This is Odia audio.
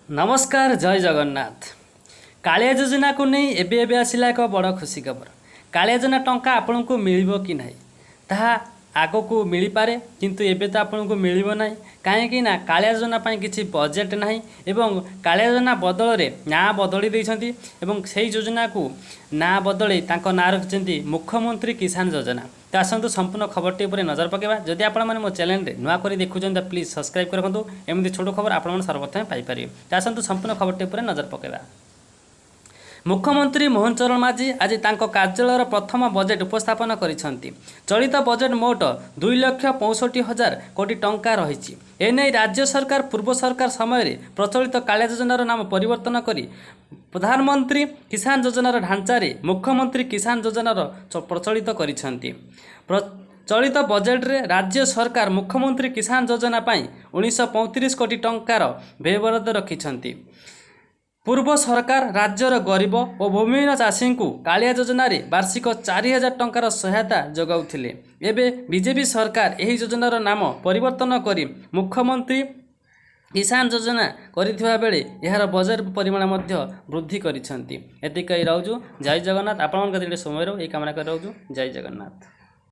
ନମସ୍କାର, ଜୟ ଜଗନ୍ନାଥ। କାଳିଆ ଯୋଜନାକୁ ନେଇ ଏବେ ଏବେ ଆସିଲା ଏକ ବଡ଼ ଖୁସି ଖବର। କାଳିଆ ଯୋଜନା ଟଙ୍କା ଆପଣଙ୍କୁ ମିଳିବ କି ନାହିଁ, ତାହା ଆଗକୁ ମିଳିପାରେ, କିନ୍ତୁ ଏବେ ତ ଆପଣଙ୍କୁ ମିଳିବ ନାହିଁ। କାହିଁକି ନା କାଳିଆ ଯୋଜନା ପାଇଁ କିଛି ବଜେଟ୍ ନାହିଁ ଏବଂ କାଳିଆ ଯୋଜନା ବଦଳରେ ନାଁ ବଦଳି ଦେଇଛନ୍ତି ଏବଂ ସେଇ ଯୋଜନାକୁ ନାଁ ବଦଳେଇ ତାଙ୍କ ନାଁ ରଖିଛନ୍ତି ମୁଖ୍ୟମନ୍ତ୍ରୀ କିଷାନ ଯୋଜନା। ତ ଆସନ୍ତୁ, ସମ୍ପୂର୍ଣ୍ଣ ଖବରଟି ଉପରେ ନଜର ପକାଇବା। ଯଦି ଆପଣମାନେ ମୋ ଚ୍ୟାନେଲରେ ନୂଆ କରି ଦେଖୁଛନ୍ତି, ତ ପ୍ଲିଜ୍ ସବସ୍କ୍ରାଇବ୍ କରି ରଖନ୍ତୁ। ଏମିତି ଛୋଟ ଖବର ଆପଣମାନେ ସର୍ବପ୍ରଥମେ ପାଇପାରିବେ। ତ ଆସନ୍ତୁ, ସମ୍ପୂର୍ଣ୍ଣ ଖବରଟି ଉପରେ ନଜର ପକାଇବା। ମୁଖ୍ୟମନ୍ତ୍ରୀ ମୋହନ ଚରଣ ମାଝୀ ଆଜି ତାଙ୍କ କାର୍ଯ୍ୟାଳୟର ପ୍ରଥମ ବଜେଟ୍ ଉପସ୍ଥାପନ କରିଛନ୍ତି। ଚଳିତ ବଜେଟ୍ ମୋଟ 2,65,000 କୋଟି ଟଙ୍କା ରହିଛି। ଏନେଇ ରାଜ୍ୟ ସରକାର ପୂର୍ବ ସରକାର ସମୟରେ ପ୍ରଚଳିତ କାଳିଆ ଯୋଜନାର ନାମ ପରିବର୍ତ୍ତନ କରି ପ୍ରଧାନମନ୍ତ୍ରୀ କିଷାନ ଯୋଜନାର ଢାଞ୍ଚାରେ ମୁଖ୍ୟମନ୍ତ୍ରୀ କିଷାନ ଯୋଜନାର ପ୍ରଚଳିତ କରିଛନ୍ତି। ଚଳିତ ବଜେଟରେ ରାଜ୍ୟ ସରକାର ମୁଖ୍ୟମନ୍ତ୍ରୀ କିଷାନ ଯୋଜନା ପାଇଁ 1935 କୋଟି ଟଙ୍କାର ବ୍ୟୟବରାଦ ରଖିଛନ୍ତି। ପୂର୍ବ ସରକାର ରାଜ୍ୟର ଗରିବ ଓ ଭୂମିହୀନ ଚାଷୀଙ୍କୁ କାଳିଆ ଯୋଜନାରେ ବାର୍ଷିକ 4000 ଟଙ୍କାର ସହାୟତା ଯୋଗାଉଥିଲେ। ଏବେ ବିଜେପି ସରକାର ଏହି ଯୋଜନାର ନାମ ପରିବର୍ତ୍ତନ କରି ମୁଖ୍ୟମନ୍ତ୍ରୀ କିଷାନ ଯୋଜନା କରିଥିବା ବେଳେ ଏହାର ବଜେଟ୍ ପରିମାଣ ମଧ୍ୟ ବୃଦ୍ଧି କରିଛନ୍ତି। ଏତିକି କହି ରହୁଛୁ। ଜୟ ଜଗନ୍ନାଥ। ଆପଣଙ୍କ କତିରେ ସମୟ ରହୁ, ଏହି କାମନା କରି ରହୁଛୁ। ଜୟ ଜଗନ୍ନାଥ।